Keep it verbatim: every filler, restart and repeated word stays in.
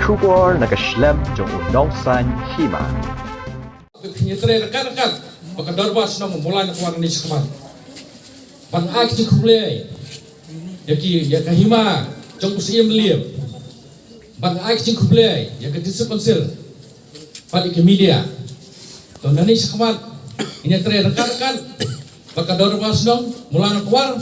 Khubor na ka shlem jong u nongsan hima. Ngi trei ryngkat ryngkat bad ka dorbar shnong Mawlai Nakwar nangne shakhmat. Ban ai ka jingkhublei ïa ki, ïa ka hima jong u Syiem Liam. Ban ai ka jingkhublei ïa ka District Council bad ïa ka media. To nangne shakhmat ngin ïa trei ryngkat ryngkat bad ka dorbar shnong Mawlai Nakwar.